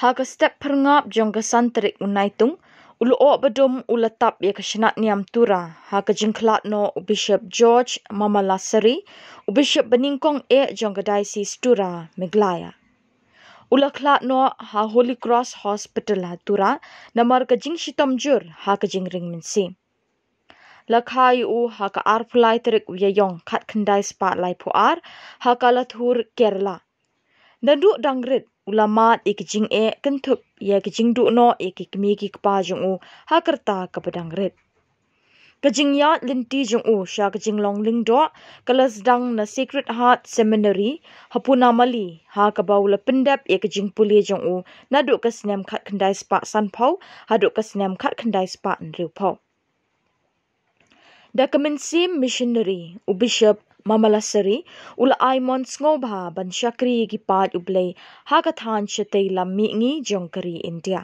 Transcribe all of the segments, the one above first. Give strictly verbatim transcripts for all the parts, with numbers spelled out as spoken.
Ha ka step phyrngap jong ka san tarik u Naitung, u lyoh badum u la tap ïa ka shnat niam Tura ha ka jingkhlad noh u Bishop George Mamalassery, u Bishop banyngkong eh jong ka Diocese Tura, Meghalaya. U la khlad noh ha Holy Cross Hospital ha Tura namar ka jingshitom jur ha ka jingring mynsiem. La kha ïa u ha ka arphew lai tarik u Ïaiong khatkhyndai spah laiphew ar ha Kalathur, Kerala. Naduh dang rit u la mad ïa ka jingeh kynthup ïa ka jingduh noh ïa ki kmie ki kpa jong u ha ka rta kaba dang rit. Ka jingïaid lynti jong u sha ka jinglong lyngdoh ka la sdang na Sacred Heart Seminary ha Poonamallee, ha kaba u la pyndep ïa ka jingpule jong u naduh ka snem khatkhyndai spah sanphew haduh ka snem khatkhyndai spah hynriewphew. Da ka mynsiem missionary, u Bishop Mamalassery u la ai mon sngewbha ban shakri ïa ki paid U Blei ha ka thaiñ shatei lam mihngi jong ka ri India.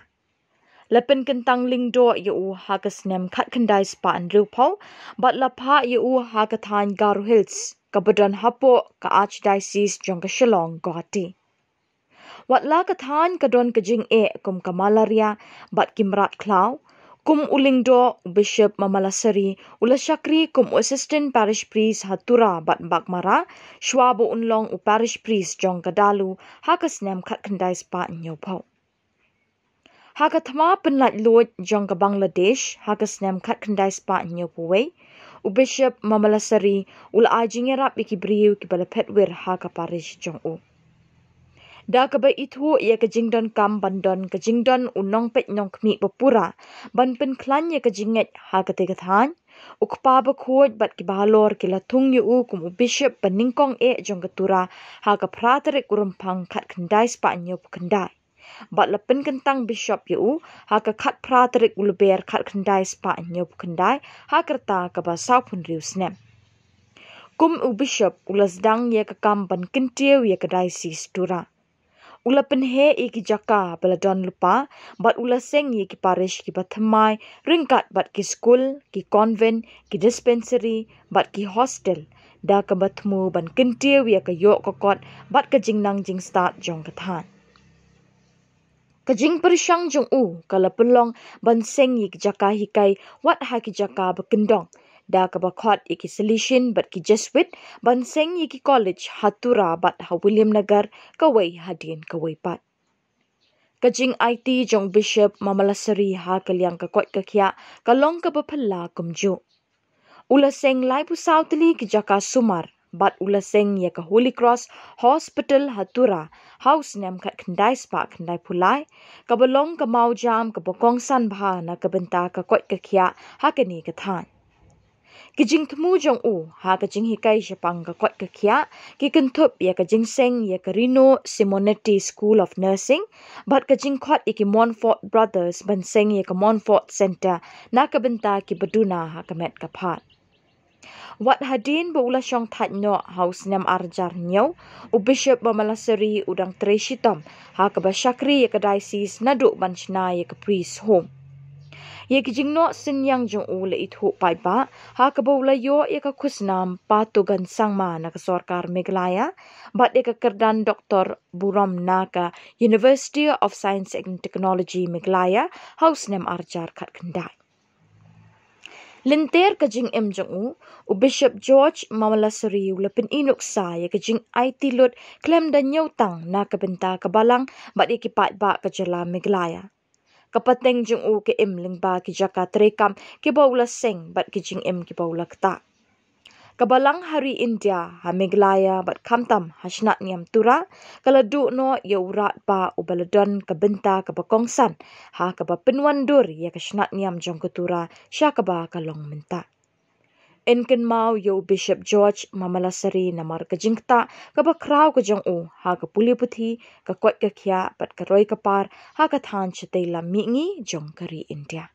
La pynkyntang lyngdoh ïa u ha ka snem khatkhyndai spah hynriewphew bad la phah ïa u ha ka thaiñ Garo Hills kaba don hapoh ka Archdiocese jong ka Shillong, Guwahati. Wat la ka thaiñ ka don ka jingeh kum ka malaria bad ki mrad khlaw, kum u lyngdoh u Bishop Mamalassery u la shakri kum u Assistant Parish Priest ha Tura bad Baghmara, shwa ba un long u Parish Priest jong ka Dalu ha ka snem khatkhyndai spah hynñiewphew. Ha ka thma pynlait luid jong ka Bangladesh ha ka snem khatkhyndai spah hynñiewphew wei, u Bishop Mamalassery u la ai jingïarap ïa ki briew kiba la phet wir ha ka parish jong u. Da kaba ithuh ïa ka jingdonkam ban don ka jingdon u nongpeit nongkhmih ba pura ban pynkhlaiñ ïa ka jingngeit ha katei ka thaiñ, u kpa bakhuid bad kiba halor ki la thung ïa u kum u Bishop banyngkong eh jong ka Tura ha ka phra tarik u Rymphang khatkhyndai spah hynñiewphew khyndai. Bad la pynkyntang Bishop ïa u ha ka khatphra tarik u Lber khatkhyndai spah hynñiewphew khyndai ha ka rta kaba sawphew hynriew snem. Kum u Bishop u la sdang ïa ka kam ban kyntiew ïa ka Diocese Tura. U la pynheh ïa ki jaka ba la don lypa bad u la seng ïa ki parish kiba thymmai ryngkat bad ki skul, ki convent, ki dispensary bad ki hostel, da kaba thmu ban kyntiew ïa ka ïoh ka kot bad ka jingnang jingstad jong ka thaiñ. Ka jingpyrshang jong u ka la pynlong ban seng ïa ki jaka hikai wat ha ki jaka ba kyndong, da kaba khot ïa ki Salesian bad ki Jesuit ban seng ïa ki college ha Tura bad ha Williamnagar, kawei hadien kawei pat. Ka jingaiti jong u Bishop Mamalassery ha ka liang ka koit ka khiah ka long kaba phylla kumjuh. U la seng laiphew saw tylli ki jaka sumar bad u la seng ïa ka Holy Cross Hospital ha Tura ha u snem khatkhyndai spah khyndaiphew lai, kaba long ka mawjam kaba kongsan bha na ka bynta ka koit ka khiah ha kane ka thaiñ. Ki jingthmu jong u ha ka jinghikai shaphang ka koit ka khiah ki kynthup ïa ka jingseng ïa ka Reno Simonetti School of Nursing bad ka jingkhot ïa ki Montfort Brothers ban seng ïa ka Montfort Centre na ka bynta kiba duna ha ka met ka phad. Wat hadien ba u la shong thait noh ha u snem ar hajar hynñiew, u Bishop Mamalassery u dang trei shitom ha kaba shakri ïa ka Diocese naduh ban shna ïa ka priest home. Ïa ki jingnoh synñiang jong u la ithuh paidbah ha kaba u la ïoh ïa ka khusnam Patogen Sangma na ka sorkar Meghalaya bad ïa ka kyrdan doktor burom na ka University of Science and Technology Meghalaya ha u snem ar hajar khatkhyndai. Lynter ka jingim jong u, u Bishop George Mamalassery u la pyni nuksa ïa ka jingaiti lut khlem da ñiewtang na ka bynta ka Balang bad ïa ki paidbah ka jylla Meghalaya. Ka pateng jong u ka im lyngba ki jaka treikam kiba u la seng bad ki jingim kiba u la ktah. Ka Balang ha ri India, ha Meghalaya bad khamtam ha shnat niam Tura ka la duh noh ïa u radbah uba la don ka bynta kaba kongsan ha kaba pynwandur ïa ka shnat niam jong ka Tura sha kaba ka long mynta. Yn kynmaw ïa u Bishop George Mamalassery namar ka jingktah kaba khraw ka jong u ha ka pule puthi, ka koit ka khiah bad ka roi ka par ha ka thaiñ shatei lam mihngi jong ka ri India.